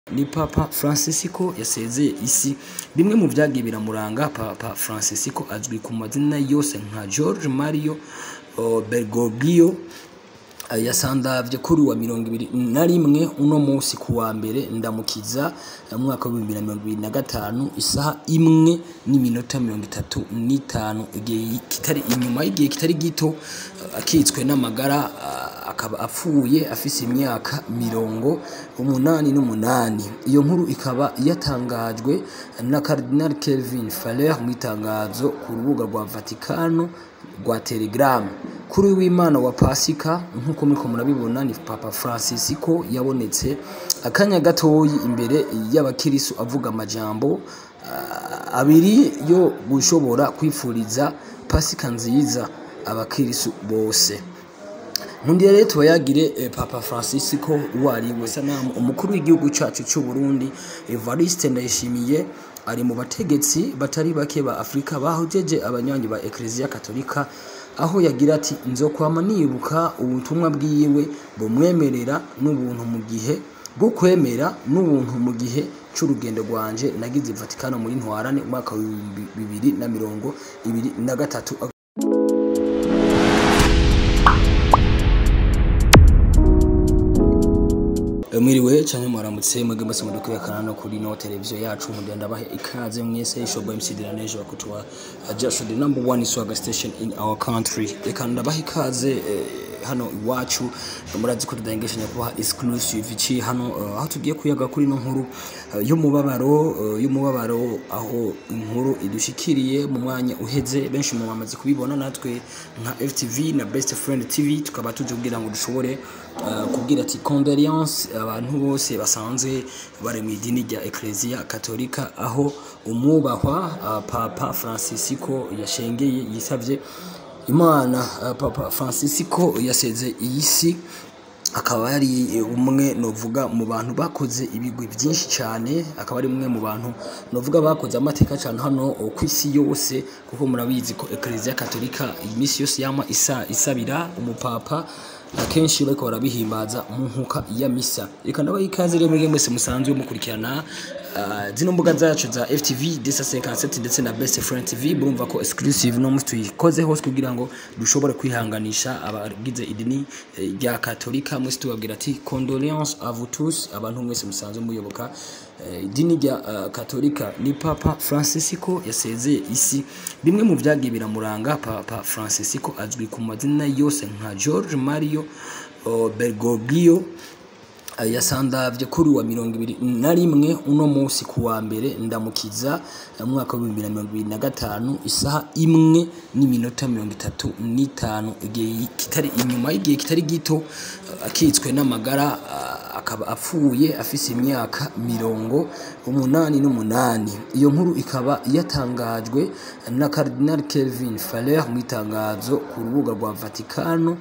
Ni Papa Francisco yasezeye isi. Bimwe mu vyagiye biramuranga, Papa Francisco azwi ku mazina yose nka George Mario Bergoglio, yasandavye kuri wa 21 uno musi ku wa mbere ndamukiza umwaka wa 2025 isaha 1:35, igihe kitari inyuma y'igihe kitari gito akitswe n'amagara, akaba apfuye afise imyaka 88. Iyo nkuru ikaba yatangajwe na Cardinal Kelvin Faller mu itangazo ku rubuga rwa Vatikano rwa Telegram. Kuri w'Imana wa Pasika, nk'uko muriko murabibona, ni Papa Francisco yabonetse akanya gatoyi imbere y'abakirisu avuga amajambo abiri yo gushobora kwifuriza Pasika nziza abakirisu bose. Nkundiye rero tubayagire Papa Francisco uwo ari we. Sanamu umukuru w'igihugu cacu c'u Burundi Evariste Ndayishimiye ari mu bategetsi batari bake ba Afrika bahojeje abanywanyi ba Ecclesia Katolika, aho yagira ati: "Nzokwama nibuka ubutumwa bwiwe bumwemerera n'ubuntu mu gihe bwo kwemera n'ubuntu mu gihe c'urugendo rwanje nagize Vatikano muri ntwarane umwaka wa 2023." Mwiriwe canke mwaramutse mwebwe mwese mudukurikirana no kuri no televiziyo yacu. Nkundira ndabahe ikaze mwese, Ishoboy MC Diranejo bakutuwa just the number one swagger station in our country. Reka ndabahe ikaze hano iwacu. Murazi ko tudahengeshanya kubaha exclusive ici hano, aho tugiye kuyaga kuri no nkuru y'umubabaro, aho inkuru idushikiriye mu mwanya uheze. Benshi mu bamaze kubibona, natwe nka FTV na Best Friend TV tukaba tuje kugira ngo dushobore kubwira ati condoléances abantu bose basanzwe bari mu idini rya Ecclesia Katolika, aho umwubahwa Papa Francisco yashengeye yisavye Imana. Papa Francisco yaseze iyi si, akaba yari umwe novuga mu bantu bakoze ibigwi byinshi cyane, akaba ari umwe mu bantu novuga bakoze amateka cyane hano ku isi yose, kuko murabizi ko Ecclesia Katolika iminsi yose yama isa isabira umupapa, akenshi bariko barabihimbaza mu nkuka ya misa. Reka ndabaha ikaze rero mwebwe mwese musanzwe mukurikirana zino mbuga zacu za FTV Desa 57 ndetse na Best Friend TV. Murumva ko exclusive no musi tuyikoze hose kugira ngo dushobore kwihanganisha abagize idini rya Katolika. Musi tubabwira ati condoléances à vous tous, abantu mwese musanzwe muyoboka idini rya Katolika. Ni Papa Francisco yasezeye isi. Bimwe mu vyagiye biramuranga, Papa Francisco azwi ku mazina yose nka George Mario Bergoglio, yasandavye kuri wa 21 uno musi ku wa mbere ndamukiza umwaka wa 2025 isaha 1:35, igihe kitari inyuma y'igihe kitari gito akitswe n'amagara, akaba apfuye afise imyaka 88. Iyo nkuru ikaba yatangajwe na Cardinal Kelvin Faller mu itangazo ku rubuga rwa Vatikano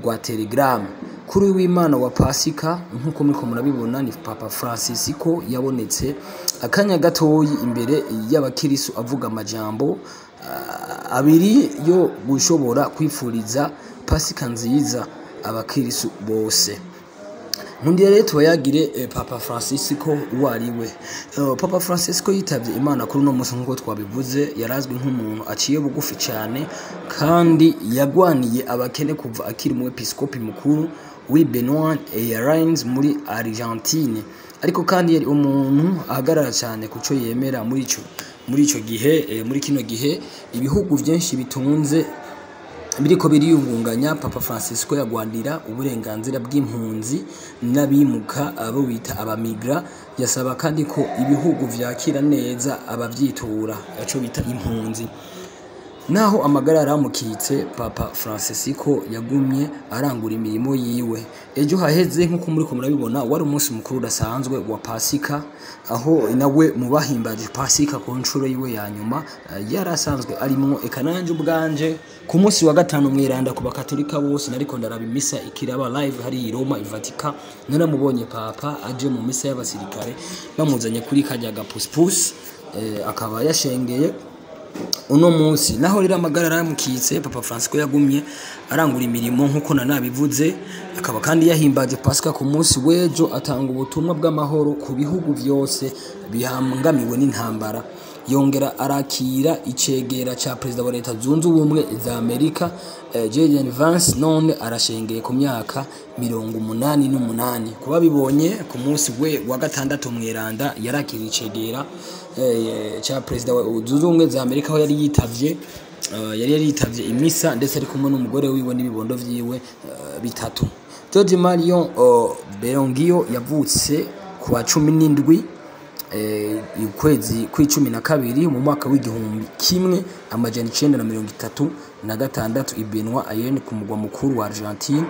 rwa Telegram. Kuri w'Imana wa Pasika, nk'uko muriko murabibona, ni Papa Francisco yabonetse akanya gatoyi imbere y'abakirisu avuga amajambo abiri yo gushobora kwifuriza Pasika nziza abakirisu bose. Nkundiye rero tubayagire Papa Francisco uwo ari we. Papa Francisco yitavye Imana kuri uno munsi, nk'uko twabivuze, yarazwi nk'umuntu aciye bugufi cyane kandi yagwaniye abakene kuva akiri mu episkopi mukuru w'i Benoit Airlines muri Argentine. Ariko kandi yari umuntu ahagarara cyane kuco yemera. Muri ico gihe, muri kino gihe ibihugu vyinshi bitunze biriko biriyungunganya, Papa Francisco yagwanira uburenganzira bw'impunzi n'abimuka, abo bita abamigra. Yasaba kandi ko ibihugu vyakira neza abavyitura, aco bita impunzi. Naho amagara yaramukitse, Papa Francisco yagumye arangura imirimo yiwe. Ejo haheze, nk'uko muriko murabibona, wari umunsi mukuru udasanzwe wa Pasika, aho nawe mu bahimbaje Pasika ku nshuro yiwe ya nyuma yari asanzwe arimwo. Eka nanje ubwanje ku munsi wa gatanu mweranda ku bakatolika bose nariko ndaraba imisa ikiraba live hari i Roma i Vatican. Naramubonye Papa aje mu misa y'abasirikare bamuzanye kuri kajya gapusipusi, akaba yashengeye. Uno munsi naho rero amagara aramukitse, Papa Francisco yagumye arangura imirimo nk'uko nanabivuze, akaba kandi yahimbaje Pasika ku munsi w'ejo, atanga ubutumwa bw'amahoro ku bihugu vyose bihangamiwe n'intambara, yongera arakira icegera ca perezida wa Leta Zunze Ubumwe za Amerika, JD Vance. None arashengeye ku myaka 88. Kuba bibonye ku munsi we wa gatandatu mweranda, yarakira icegera ca perezida wa Zunze Ubumwe za Amerika, aho yari yitavye yari yaritavye imisa, ndetse ari kumwe n'umugore wiwe n'ibibondo vyiwe bitatu. George Mario Bergoglio yavutse ku wa 17 ukwezi kw'12 mu mwaka w'1936 i Buenos Aires, ku mugwa mukuru wa Argentine.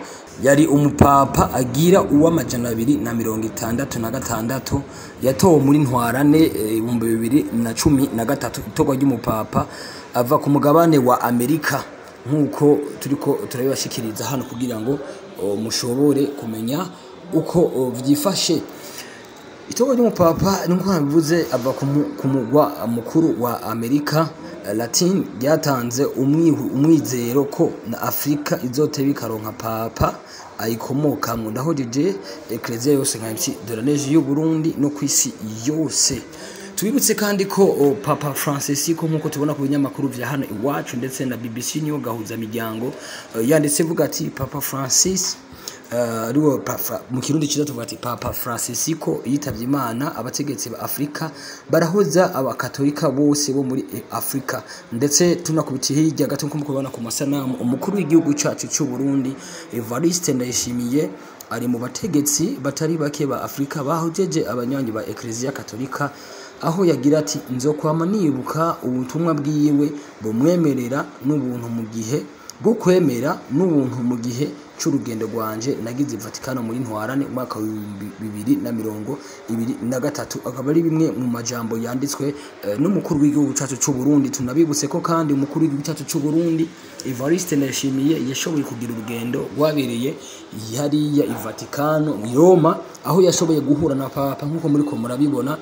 Yari umupapa agira uw'266 yatowe muri ntwarane 2013, itorwa ry'umupapa ava ku mugabane wa Amerika, nk'uko turiko turabibashikiriza hano kugira ngo mushobore kumenya uko vyifashe. Itorwa ry'umupapa, nkuko nabivuze, ava ku mugwa mukuru wa Amerika Latin, ryatanze umwizero ko na Afrika izoteba ikaronka papa ayikomokamwo. Ndahojeje Eklezia yose nka MC de la Neige y'u Burundi no kwisi yose. Tubibutse kandi ko Papa Francisco, nkuko tubona ku binyamakuru vya hano iwacu ndetse na BBC niyo gahuza miryango, yanditse ivuga ati Papa Francis, ariwo mu Kirundi ciza tuvuga ati Papa Francisco yitavye Imana, abategetsi ba Afrika barahoza abakatolika bose bo muri Afrika. Ndetse tunakubitiye hirya gato, nkuko mubibona ku masanamu, umukuru w'igihugu cacu c'u Burundi Evariste Ndayishimiye ari mu bategetsi batari bake ba Afrika bahojeje abanywanyi ba Eklezia Katolika, aho yagira ati: "Nzokwama nibuka ubutumwa bwiwe bumwemerera n'ubuntu mu gihe bwo kwemera n'ubuntu mu gihe c'urugendo rwanje nagize i Vatikano muri ntwarane umwaka wa 2023." Akaba ari bimwe mu majambo yanditswe n'umukuru w'igihugu cacu c'u Burundi. Tunabibutse ko kandi umukuru w'igihugu cacu c'u Burundi Evariste Ndayishimiye yashoboye kugira urugendo rwabereye hariya i Vatikano i Roma, aho yashoboye guhura na Papa, nk'uko muriko murabibona.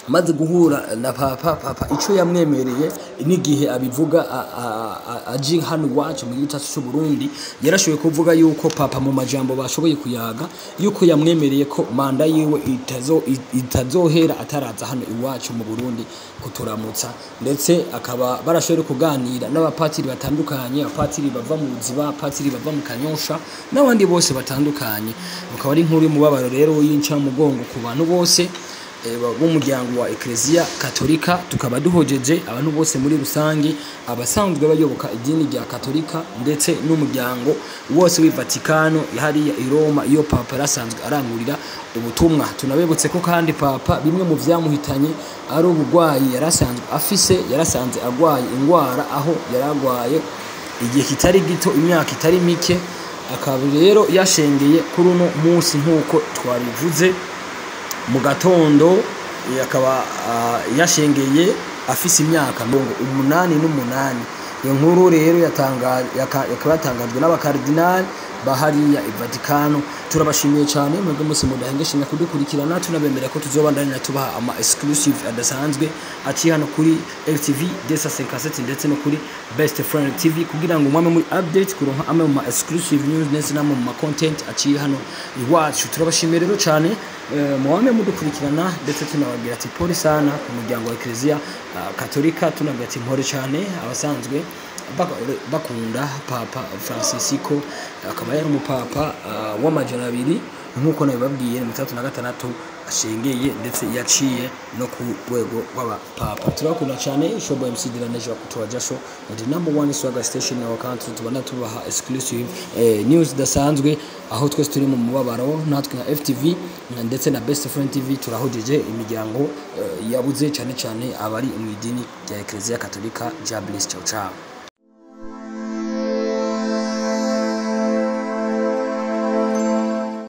Maze guhura na Papa, Papa ico yamwemereye n'igihe abivuga aje hano iwacu mu gihugu cyacu cy'u Burundi, yarashoboye kuvuga yuko Papa mu majambo bashoboye kuyaga yuko yamwemereye ko manda yiwe itazohera ataraza hano iwacu mu Burundi kuturamutsa. Ndetse akaba barashoboye kuganira n'abapatiri batandukanye, abapatiri bava mu Buziba, abapatiri bava mu Kanyosha n'abandi bose batandukanye. Bukaba ari inkuru y'umubabaro rero y'incamugongo ku bantu bose b'umuryango wa Eklezia Katolika. Tukaba duhojeje abantu bose muri rusange abasanzwe bayoboka idini rya Katolika, ndetse n'umuryango wose w'i Vatikano hariya i Roma, iyo Papa yarasanzwe arangurira ubutumwa. Tunabibutse ko kandi Papa bimwe mu vyamuhitanye ari ubugwayi yarasanzwe afise, yarasanze agwaye ingwara, aho yaragwaye igihe kitari gito, imyaka itari mike, akaba rero yashengeye kuri uno munsi nk'uko twabivuze mu gatondo. Akaba yashengeye afise imyaka 88. Iyo nkuru rero yakaba yatangajwe n'abakardinali bahariya i Vatikano. Turabashimiye cyane mwebwe mwese mudahengeshanya kudukurikirana. Tunabemera ko tuzobandanya tubaha ama exclusive adasanzwe aciye hano kuri LTV Desa 57 ndetse no kuri Best Friend TV, kugira ngo mwame muri update kuronka amwe mu ma exclusive news ndetse n'amwe mu ma content aciye hano iwacu. Turabashimiye rero cyane, muwame mudukurikirana, ndetse tunababwira ati pole sana ku muryango wa Eklezia Katolika. Tunabwira ati mpore cyane abasanzwe bakunda Papa Francisco, akaba yari umupapa w'200, nk'uko nabibabwiye, 36 ashengeye, ndetse yaciye no ku rwego rw'abapapa. Turabakunda cyane. Shobo MC Diranejo kutoa jasho, the number one swagger station in our country. Tubana tubaha exclusive news dasanzwe, aho twese turi mu mubabaro. Natwe nka FTV ndetse na Best Friend TV turahojeje imiryango yabuze, cyane cyane abari mu idini rya Eklezia Katolika. Jabliss, ciao ciao.